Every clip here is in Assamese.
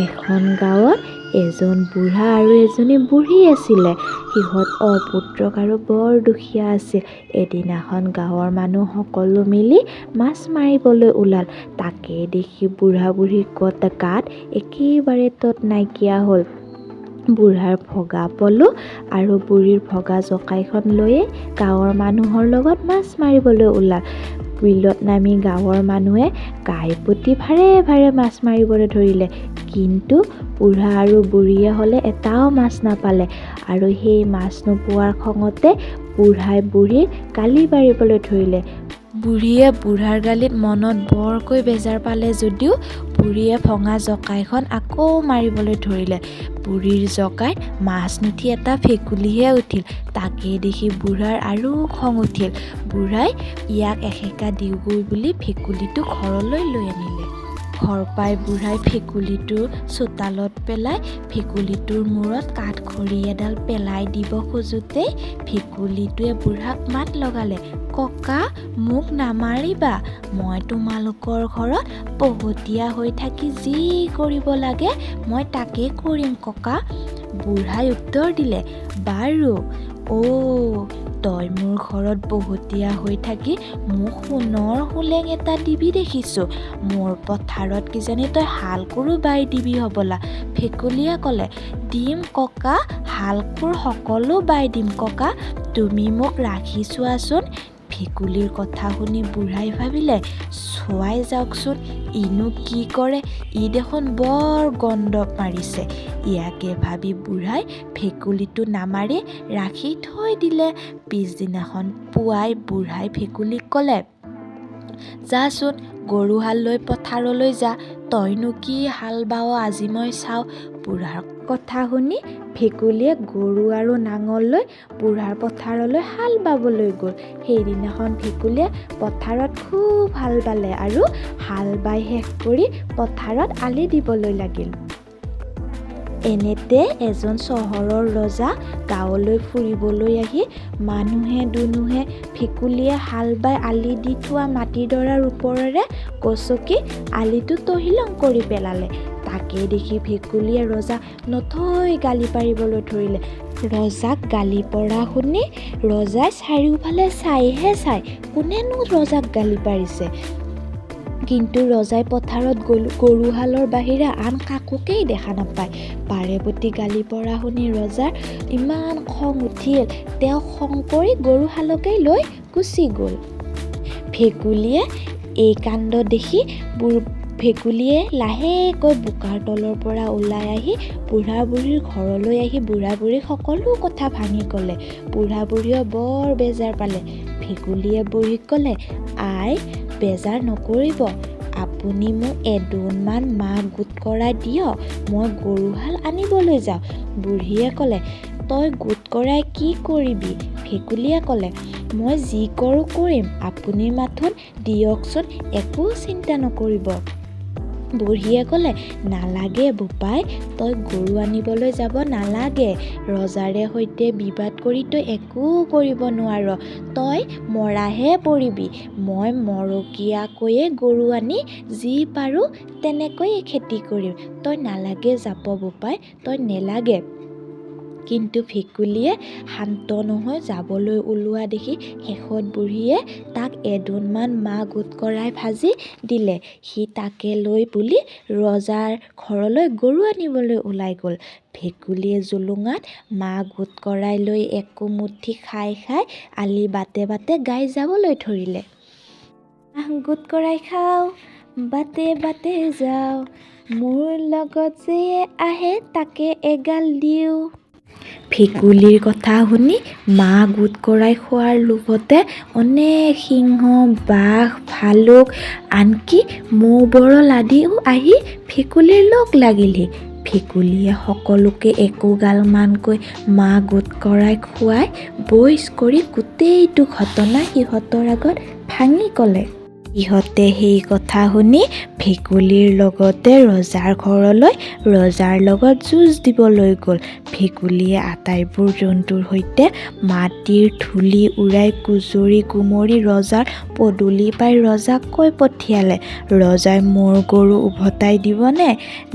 এখন গাঁৱত এজন বুঢ়া আৰু এজনী বুঢ়ী আছিলে। সিহঁত অপুত্ৰক আৰু বৰ দুখীয়া আছিল। এদিনাখন গাঁৱৰ মানুহ সকলো মিলি মাছ মাৰিবলৈ ওলাল। তাকে দেখি বুঢ়া বুঢ়ীৰ গাত একেবাৰে তত নাইকিয়া হ'ল। বুঢ়াৰ ভগা পলো আৰু বুঢ়ীৰ ভগা জকাইখন লৈয়ে গাঁৱৰ মানুহৰ লগত মাছ মাৰিবলৈ ওলাল। বিলত নামি গাঁৱৰ মানুহে গাইপতি ভাৰে ভাৰে মাছ মাৰিবলৈ ধৰিলে। কিন্তু বুঢ়া আৰু বুঢ়ীয়ে হ'লে এটাও মাছ নাপালে আৰু সেই মাছ নোপোৱাৰ খঙতে বুঢ়াই বুঢ়ীক গালি পাৰিবলৈ ধৰিলে। বুঢ়ীয়ে বুঢ়াৰ গালিত মনত বৰকৈ বেজাৰ পালে যদিও বুঢ়ীয়ে ভঙা জকাইখন আকৌ মাৰিবলৈ ধৰিলে। বুঢ়ীৰ জকাইত মাছ নুঠি এটা ভেকুলীহে উঠিল। তাকে দেখি বুঢ়াৰ আৰু খং উঠিল। বুঢ়াই ইয়াক এসেকা দিওঁগৈ বুলি ভেকুলীটো ঘৰলৈ লৈ আনিলে। ঘৰ পাই বুঢ়াই ভেকুলীটো চোতালত পেলাই ভেকুলীটোৰ মূৰত কাঠখৰি এডাল পেলাই দিব খোজোঁতেই ভেকুলীটোৱে বুঢ়াক মাত লগালে, ককা, মোক নামাৰিবা। মই তোমালোকৰ ঘৰত বহতীয়া হৈ থাকি যি কৰিব লাগে মই তাকে কৰিম ককা। বুঢ়াই উত্তৰ দিলে, বাৰু, অ' তই মোৰ ঘৰত বহতীয়া হৈ থাকি মোক সোণৰ সোলেং এটা দিবি দেখিছোঁ। মোৰ পথাৰত কিজানি তই হাল কোৰো বাই দিবি হ'বলা। ভেকুলীয়ে ক'লে, দিম ককা, হাল কোৰ সকলো বাই দিম ককা, তুমি মোক ৰাখি চোৱাচোন। ভেকুলীৰ কথা শুনি বুঢ়াই ভাবিলে, চোৱাই যাওকচোন ইনো কি কৰে, ই দেখোন বৰ গণ্ডপ মাৰিছে। ইয়াকে ভাবি বুঢ়াই ভেকুলীটো নামাৰি ৰাখি থৈ দিলে। পিছদিনাখন পুৱাই বুঢ়াই ভেকুলীক ক'লে, যাচোন গৰুহাল লৈ পথাৰলৈ যা, তইনো কি হাল বাৱ আজি মই চাওঁ। বুঢ়াৰ কথা শুনি ভেকুলীয়ে গৰু আৰু নাঙল লৈ বুঢ়াৰ পথাৰলৈ হাল বাবলৈ গ'ল। সেইদিনাখন ভেকুলীয়ে পথাৰত খুব হাল বালে আৰু হাল বাই শেষ কৰি পথাৰত আলি দিবলৈ লাগিল। এনেতে এজন চহৰৰ ৰজা গাঁৱলৈ ফুৰিবলৈ আহি মানুহে দুনুহে ভেকুলীয়ে হাল বাই আলি দি থোৱা মাটিডৰাৰ ওপৰেৰে গচকি আলিটো তহিলং কৰি পেলালে। তাকে দেখি ভেকুলীয়ে ৰজাক নথৈ গালি পাৰিবলৈ ধৰিলে। ৰজাক গালি পৰা শুনি ৰজাই চাৰিওফালে চাইহে চায়, কোনেনো ৰজাক গালি পাৰিছে। কিন্তু ৰজাই পথাৰত গৰুহালৰ বাহিৰে আন কাকোকেই দেখা নাপায়। বাৰে প্ৰতি গালি পৰা শুনি ৰজাৰ ইমান খং উঠিল, তেওঁ খং কৰি গৰুহালকেই লৈ গুচি গ'ল। ভেকুলীয়ে এই কাণ্ড দেখি ভেকুলীয়ে লাহেকৈ বোকাৰ তলৰ পৰা ওলাই আহি বুঢ়া বুঢ়ীৰ ঘৰলৈ আহি বুঢ়া বুঢ়ীক সকলো কথা ভাঙি ক'লে। বুঢ়া বুঢ়ীয়ে বৰ বেজাৰ পালে। ভেকুলীয়ে বুঢ়ীক ক'লে, আই, বেজাৰ নকৰিব, আপুনি মোক এদোণমান মাহ গোট কৰাই দিয়ক, মই গৰুহাল আনিবলৈ যাওঁ। বুঢ়ীয়ে ক'লে, তই গোট কৰাই কি কৰিবি? ভেকুলীয়ে ক'লে, মই যি কৰোঁ কৰিম, আপুনি মাথোন দিয়কচোন, একো চিন্তা নকৰিব। বুঢ়ীয়ে ক'লে, নালাগে বোপাই, তই গৰু আনিবলৈ যাব নালাগে। ৰজাৰে সৈতে বিবাদ কৰি তই একো কৰিব নোৱাৰ, তই মৰাহে পৰিবি। মই মৰকীয়াকৈয়ে গৰু আনি যি পাৰোঁ তেনেকৈয়ে খেতি কৰিম। তই নালাগে যাব বোপাই, তই নেলাগে। কিন্তু ভেকুলীয়ে শান্ত নহৈ যাবলৈ ওলোৱা দেখি শেষত বুঢ়ীয়ে তাক এদোণমান মাহ গোট কৰাই ভাজি দিলে। সি তাকে লৈ বুলি ৰজাৰ ঘৰলৈ গৰু আনিবলৈ ওলাই গ'ল। ভেকুলীয়ে জোলোঙাত মাহ গোট কৰাই লৈ একমুঠি খাই খাই আলি বাটে বাটে গাই যাবলৈ ধৰিলে। মাহ গোট কৰাই খাওঁ, বাটে বাটে যাওঁ, মোৰ লগত যিয়ে আহে তাকে এগাল দিওঁ। ভেকুলীৰ কথা শুনি মাহ গোট কৰাই খোৱাৰ লোভতে অনেক সিংহ, বাঘ, ভালুক, আনকি মৌ বৰল আদিও আহি ভেকুলীৰ লগ লাগিলহি। ভেকুলীয়ে সকলোকে একোগালমানকৈ মাহ গোট কৰাই খুৱাই বইজ কৰি গোটেইটো ঘটনা সিহঁতৰ আগত ভাঙি ক'লে। ইহঁতে সেই কথা শুনি ভেকুলীৰ লগতে ৰজাৰ ঘৰলৈ ৰজাৰ লগত যুঁজ দিবলৈ গ'ল। ভেকুলীয়ে আটাইবোৰ জন্তুৰ সৈতে মাটিৰ ধূলি উৰাই গুজৰি গুমৰি ৰজাৰ পদূলি পাই ৰজাক কৈ পঠিয়ালে, ৰজাই মোৰ গৰু উভতাই দিবনে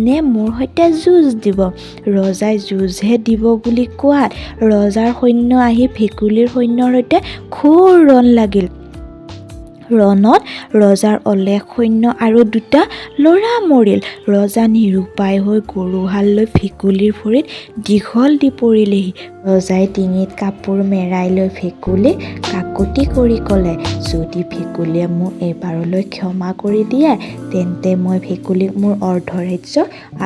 নে মোৰ সৈতে যুঁজ দিব? ৰজাই যুঁজহে দিব বুলি কোৱাত ৰজাৰ সৈন্য আহি ভেকুলীৰ সৈন্যৰ সৈতে ঘোৰ ৰণ লাগিল। ৰণত ৰজাৰ অলেখ সৈন্য আৰু দুটা ল'ৰা মৰিল। ৰজা নিৰুপায় হৈ গৰুহাল লৈ ভেকুলীৰ ভৰিত দীঘল দি পৰিলেহি। ৰজাই ডিঙিত কাপোৰ মেৰাই লৈ ভেকুলীক কাকূতি কৰি ক'লে, যদি ভেকুলীয়ে মোক এইবাৰলৈ ক্ষমা কৰি দিয়ে, তেন্তে মই ভেকুলীক মোৰ অৰ্ধৰাজ্য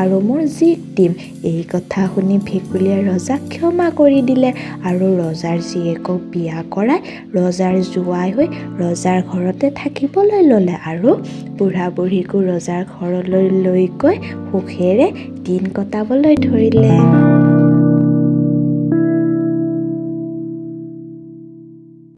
আৰু মোৰ জীক দিম। এই কথা শুনি ভেকুলীয়ে ৰজাক ক্ষমা কৰি দিলে আৰু ৰজাৰ জীয়েকক বিয়া কৰাই ৰজাৰ জোঁৱাই হৈ ৰজাৰ ঘৰতে থাকিবলৈ ল'লে আৰু বুঢ়া বুঢ়ীকো ৰজাৰ ঘৰলৈ লৈ গৈ সুখেৰে দিন কটাবলৈ ধৰিলে।